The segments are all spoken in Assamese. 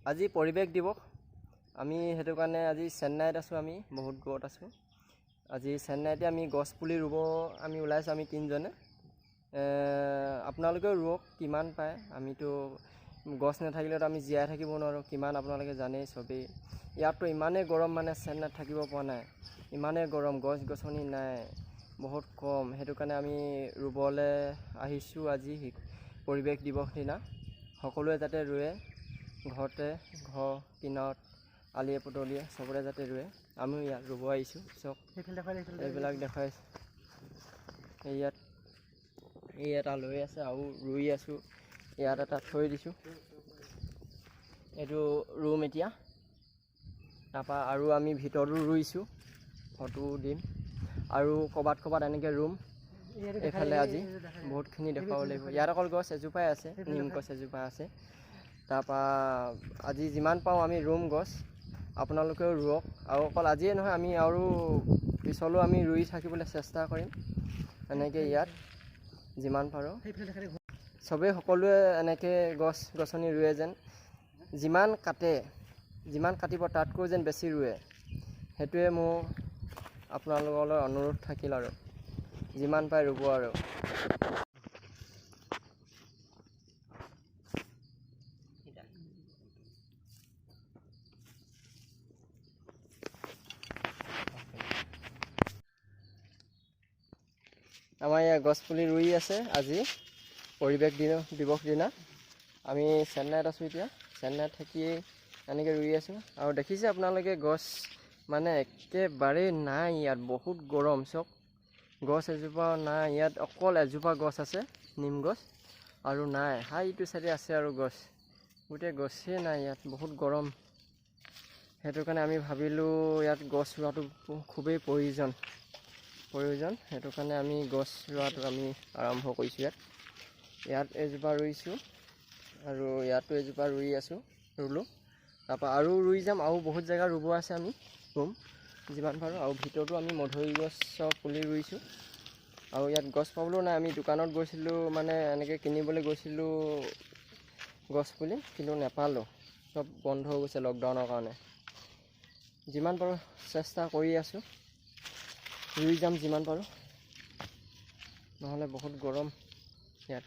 আজি পৰিৱেশ দিৱস। আমি সেইটো কাৰণে আজি চেন্নাইত আছোঁ, আমি বহুত দূৰত আছোঁ। আজি চেন্নাইতে আমি গছ পুলি ৰুব আমি ওলাইছোঁ, আমি তিনিজনে। আপোনালোকেও ৰুৱক কিমান পায়। আমিতো গছ নাথাকিলেতো আমি জীয়াই থাকিব নোৱাৰোঁ, কিমান আপোনালোকে জানেই চবেই। ইয়াততো ইমানেই গৰম, মানে চেন্নাইত থাকিব পৰা নাই, ইমানেই গৰম, গছ গছনি নাই, বহুত কম। সেইটো কাৰণে আমি ৰুবলৈ আহিছোঁ আজি পৰিৱেশ দিৱস দিনা। সকলোৱে যাতে ৰুৱে, ঘৰতে, ঘৰ কিনাৰত, আলিয়ে পদূলিয়ে চবৰে যাতে ৰুৱে। আমিও ইয়াত ৰুব আহিছোঁ। চব এইবিলাক দেখুৱাইছোঁ। ইয়াত এই এটা লৈ আছে আৰু ৰুই আছোঁ। ইয়াত এটা থৈ দিছোঁ, এইটো ৰুম এতিয়া। তাৰপৰা আৰু আমি ভিতৰতো ৰুইছোঁ, ফটো দিম। আৰু ক'ৰবাত ক'ৰবাত এনেকৈ ৰুম। এইফালে আজি বহুতখিনি দেখুৱাব লাগিব। ইয়াত অকল গছ এজোপাই আছে, নিম গছ এজোপা আছে। তাৰপৰা আজি যিমান পাৰোঁ আমি ৰুম গছ, আপোনালোকেও ৰুৱক। আৰু অকল আজিয়ে নহয়, আমি আৰু পিছলৈও আমি ৰুই থাকিবলৈ চেষ্টা কৰিম এনেকৈ ইয়াত যিমান পাৰোঁ। চবেই সকলোৱে এনেকৈ গছ গছনি ৰুৱে যেন, যিমান কাটে, যিমান কাটিব তাতকৈ যেন বেছি ৰুৱে। সেইটোৱে মোৰ আপোনালোকলৈ অনুৰোধ থাকিল আৰু যিমান পাৰে ৰুব। আৰু আমাৰ ইয়াত গছ পুলি ৰুই আছে আজি পৰিৱেশ দিৱস দিনা। আমি চেন্নাইত আছোঁ এতিয়া, চেন্নাইত থাকিয়েই এনেকৈ ৰুই আছোঁ। আৰু দেখিছে আপোনালোকে গছ মানে একেবাৰেই নাই ইয়াত, বহুত গৰম। চব গছ এজোপা নাই ইয়াত, অকল এজোপা গছ আছে নিম গছ, আৰু নাই। হাইটো চাইডে আছে আৰু গছ, গোটেই গছেই নাই ইয়াত, বহুত গৰম। সেইটো কাৰণে আমি ভাবিলোঁ ইয়াত গছ ৰোৱাটো খুবেই প্ৰয়োজন। সেইটো কাৰণে আমি গছ ৰোৱাটো আমি আৰম্ভ কৰিছোঁ। ইয়াত ইয়াত এজোপা ৰুইছোঁ আৰু ইয়াতো এজোপা ৰুই আছোঁ, ৰুলোঁ। তাৰপৰা আৰু ৰুই যাম, আৰু বহুত জেগা ৰুব আছে, আমি ৰুম যিমান পাৰোঁ। আৰু ভিতৰতো আমি মধুৰি গছৰ পুলি ৰুইছোঁ। আৰু ইয়াত গছ পাবলৈও নাই, আমি দোকানত গৈছিলোঁ, মানে এনেকৈ কিনিবলৈ গৈছিলোঁ গছ পুলি, কিন্তু নাপালোঁ, চব বন্ধ হৈ গৈছে লকডাউনৰ কাৰণে। যিমান পাৰোঁ চেষ্টা কৰি আছোঁ, ৰুই যাম যিমান পাৰোঁ, নহ'লে বহুত গৰম ইয়াত।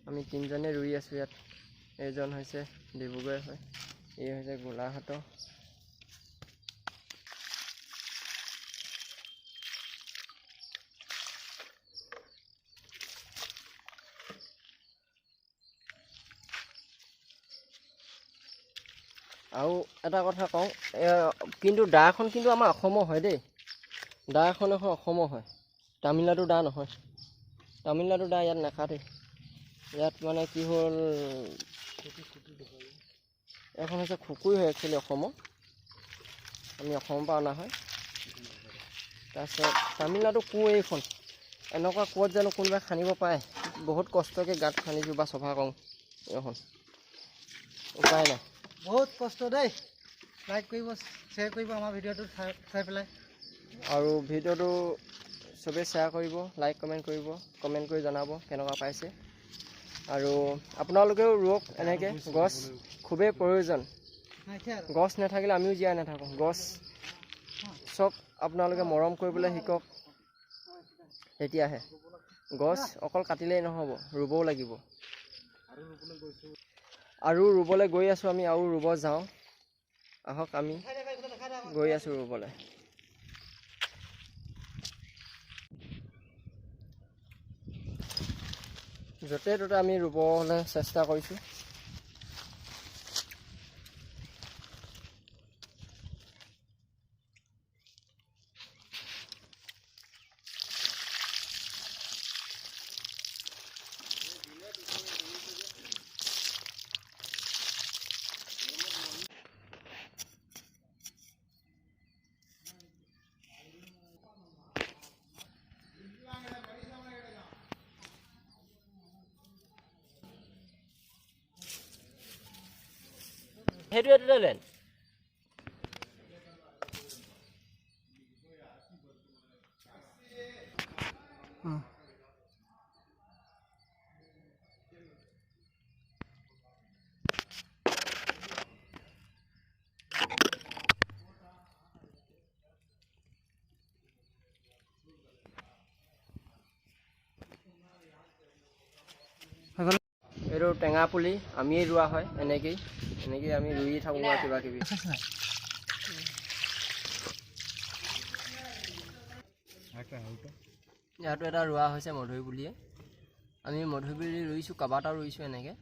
আমি তিনিজনে ৰুই আছোঁ ইয়াত। এইজন হৈছে ডিব্ৰুগড় হয়, এই হৈছে গোলাঘাটৰ। আৰু এটা কথা কওঁ, কিন্তু দাখন কিন্তু আমাৰ অসমৰ হয় দেই, দাখন এখন অসমৰ হয়, তামিলনাডুৰ দা নহয়। তামিলনাডুৰ দা ইয়াত নাকাটে। ইয়াত মানে কি হ'ল, এইখন হৈছে খুকুই হয় একচুৱেলি অসমৰ, আমি অসমৰ পৰা অনা হয়। তাৰপিছত তামিলনাডু কোঁ এইখন, এনেকুৱা কুঁৱত জানো কোনোবাই খান্দিব পাৰে? বহুত কষ্টকৈ গাঁত খান্দিছোঁ বা চফা কৰোঁ এইখন, উপায় নাই, বহুত কষ্ট দেই। লাইক কৰিব, শ্বেয়াৰ কৰিব আমাৰ ভিডিঅ'টো চাই পেলাই। আৰু ভিডিঅ'টো চবেই শ্বেয়াৰ কৰিব, লাইক কমেণ্ট কৰিব, কমেণ্ট কৰি জনাব কেনেকুৱা পাইছে। আৰু আপোনালোকেও ৰুৱক এনেকৈ গছ, খুবেই প্ৰয়োজন। গছ নাথাকিলে আমিও জীয়াই নাথাকোঁ। গছ চব আপোনালোকে মৰম কৰিবলৈ শিকক, তেতিয়াহে। গছ অকল কাটিলেই নহ'ব, ৰুবও লাগিব। আৰু ৰুবলৈ গৈ আছোঁ আমি, আৰু ৰুব যাওঁ। আহক, আমি গৈ আছোঁ ৰুবলৈ। য'তে ত'তে আমি ৰুবলৈ চেষ্টা কৰিছোঁ। সেইটো এটা লেন। টেঙা পুলি আমিয়েই ৰোৱা হয়। এনেকেই এনেকেই আমি ৰুই থাকোঁ আৰু কিবা কিবি। ইয়াতো এটা ৰোৱা হৈছে মধুৰি পুলিয়ে। আমি মধুৰি পুলি ৰুইছোঁ, কেইবাটাও ৰুইছোঁ এনেকৈ।